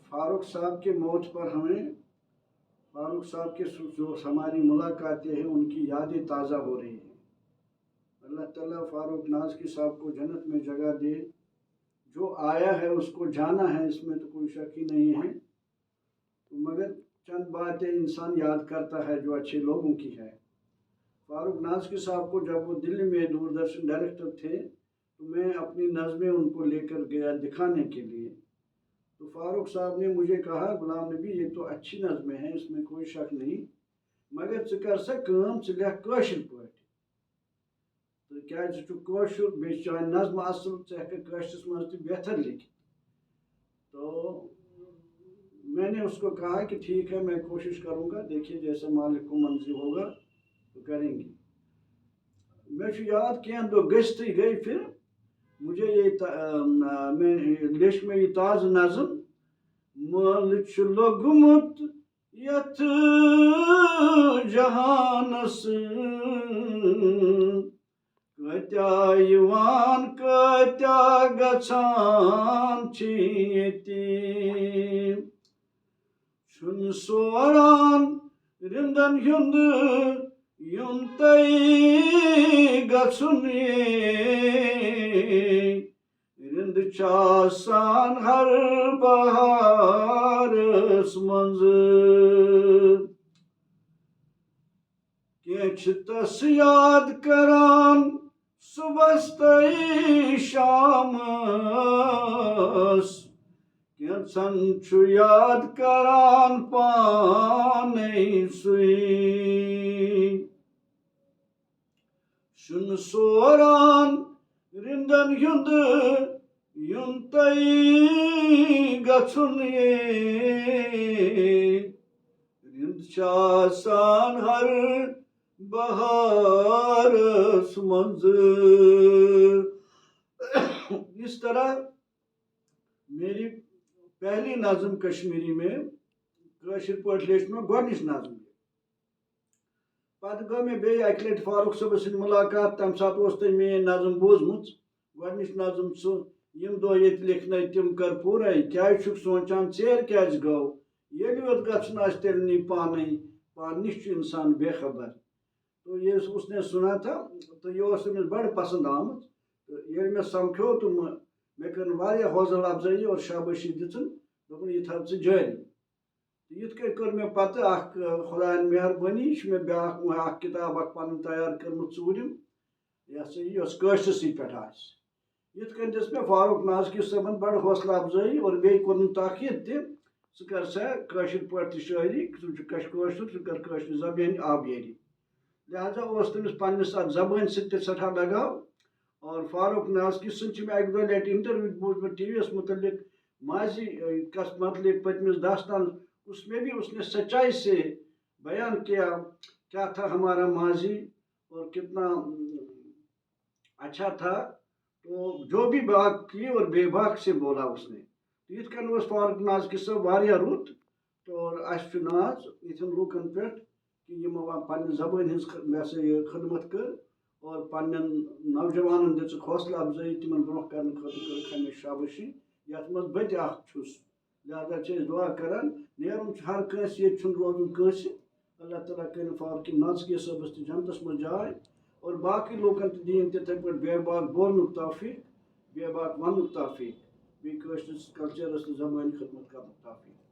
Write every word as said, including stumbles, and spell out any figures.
فاروق صاحب کے موت پر ہمیں، فاروق صاحب کے سو-، جو ہماری ملاقاتیں ہیں، ان کی یادیں تازہ ہو رہی ہیں۔ اللہ تعالیٰ فاروق نازکی صاحب کو جنت میں جگہ دے۔ جو آیا ہے، اس کو جانا ہے، اس میں تو کوئی شک ہی نہیں ہے۔ تو مگر چند باتیں انسان یاد کرتا ہے جو اچھے لوگوں کی ہے۔ فاروق نازکی صاحب کو جب وہ دلی میں دوردرشن ڈائریکٹر تھے، تو میں اپنی نظمیں ان کو لیکر گیا دکھانے کے لیے۔ تو فاروق صاحب نے مجھے کہا، "غلام نبی، یہ تو اچھی نظمیں ہیں، اس میں کوئی شک نہیں، مگر ژٕ کر سا کٲم، ژٕ لیکھ کٲشِر پٲٹھۍ۔ تہٕ کیٛازِ ژٕ چھُکھ کٲشُر، بیٚیہِ چھِ چانہِ نظمہٕ اَصٕل، ژٕ ہٮ۪کَکھ کٲشرِس منٛز تہِ بہتر لیکھِتھ۔" تو میں نے اس کو کہا کہ ٹھیک ہے، میں کوشش کروں گا، دیکھیے جیسا مالک کو مرضی ہوگا تو کریں گے۔ مےٚ چھُ یاد، کینٛہہ دۄہ گٔژھتٕے گٔے پھر مجھے یہ تا-، آ، میں، لیچھ مےٚ یہِ تازٕ نظم، مٲلہٕ چھُ لوٚگمُت یتھ جہانس، کٲتیٛاہ یِوان کٲتیٛاہ گژھان چھِ ییٚتہِ۔ چھُنہٕ سوران رِندن ہُنٛد یُن تہٕ گژھُن یے۔ رِند چھِ آسان ہر بہارس منٛز۔ کینٛہہ چھِ تس یاد کران صُبحس تہٕ شامس، کینٛژن چھُ یاد کران پانے سُے۔ چھُنہٕ سوران رِندن ہُنٛد یُن تہٕ گژھُن یے۔ رِند چھِ آسان ہر بہارس منٛز۔ اس طرح میری پہلی نظم کشمیری میں کٲشِر پٲٹھۍ لیچھ مےٚ گۄڈٕنِچ نظم۔ پتہٕ گوٚو مےٚ بیٚیہِ اَکہِ لَٹہِ فاروق صٲبَس سۭتۍ مُلاقات، تَمہِ ساتہٕ اوس تٔمۍ میٛٲنۍ نظم بوٗزمٕژ۔ گۄڈٕنِچ نظم سُہ، یِم دۄہ ییٚتہِ لیکھنٲے تِم کر پوٗرے، کیٛازِ چھُکھ سونٛچان ژیر کیٛازِ گوٚو؟ ییٚلہِ یوت گژھُن آسہِ تیٚلہِ نی پانَے، پانہٕ نِش چھُ اِنسان بے خبر۔ تو یہ اس نے سنا تھا، تو یہ اوس تٔمِس بڑٕ پسنٛد آمُت۔ تہٕ ییٚلہِ مےٚ سمکھیو تہٕ مےٚ، مےٚ کٔر واریاہ حوصلہٕ افزٲیی اور شابٲشی دِژٕن، دوٚپُن، "یہِ تھاو ژٕ جٲری۔" تہٕ یِتھ کٔنۍ کٔر مےٚ پتہٕ اکھ، آ، خۄدایَن مہربٲنی، یہِ چھُ مےٚ بیٛاکھ، وۄنۍ اکھ کِتاب اکھ پنٕنۍ تیار کٔرمٕژ ژوٗرِم، یہِ ہسا یہِ، یۄس کٲشرِسٕے پٮ۪ٹھ آسہِ۔ یِتھ کٔنۍ دِژ مےٚ فاروق نازکی صٲبن بڑٕ حوصلہٕ افزٲیی اور بیٚیہِ کوٚرُن تاکید تہِ، ژٕ کر سا کٲشِر پٲٹھۍ تہِ شٲعری، ژٕ چھُکھ کٲشُر، ژٕ کر کٲشرِ زبٲنۍ آبیٲری۔ لہذا اوس تٔمِس پننِس اتھ زبٲنۍ سۭتۍ تہِ سٮ۪ٹھاہ لگاو۔ اور فاروق نازکی سٕنٛد چھِ مےٚ اکہِ دۄہ لٹہِ انٹرویو بوٗزمُت ٹی وی یس متعلق، ماضی، اے، کس متعلق پٔتمِس داستانس، اس میں بھی اس نے سچائی سے بیان کیا، کیا تھا ہمارا ماضی اور کتنا، ام، اچھا تھا۔ تو جو بھی باک کی اور بے باک سے بولا اس نے۔ تو یِتھ کٔنۍ اوس فاروق نازکی صٲب واریاہ رُت، تو اور اَسہِ چھُ ناز یِتھٮ۪ن لوٗکن پٮ۪ٹھ کہ یِمو پننہِ زبٲنۍ ہٕنٛز خ-، یہِ ہسا یہِ خدمت کٔر اور پننٮ۪ن نوجوانن دِژٕکھ حوصلہٕ افزٲیی، تِمن برونٛہہ کرنہٕ خٲطرٕ کٔرٕکھ ہمیشہِ شابٲشی، یتھ منٛز بہٕ تہِ اکھ چھُس۔ لہذا چھِ أسۍ دُعا کران، نیرُن چھُ ہر کٲنٛسہِ، ییٚتہِ چھُنہٕ روزُن کٲنٛسہِ۔ اللہ تعالیٰ کٔرِن فاروق نازکی صٲبس تہِ جنتس منٛز جاے اور باقٕے لوٗکن تہِ دِیِن تِتھے پٲٹھۍ بے باک بولنُک توفیق، بے باک وننُک توفیق، بیٚیہِ کٲشرِس کلچرس تہٕ زبٲنۍ خدمت کرنُک توفیق۔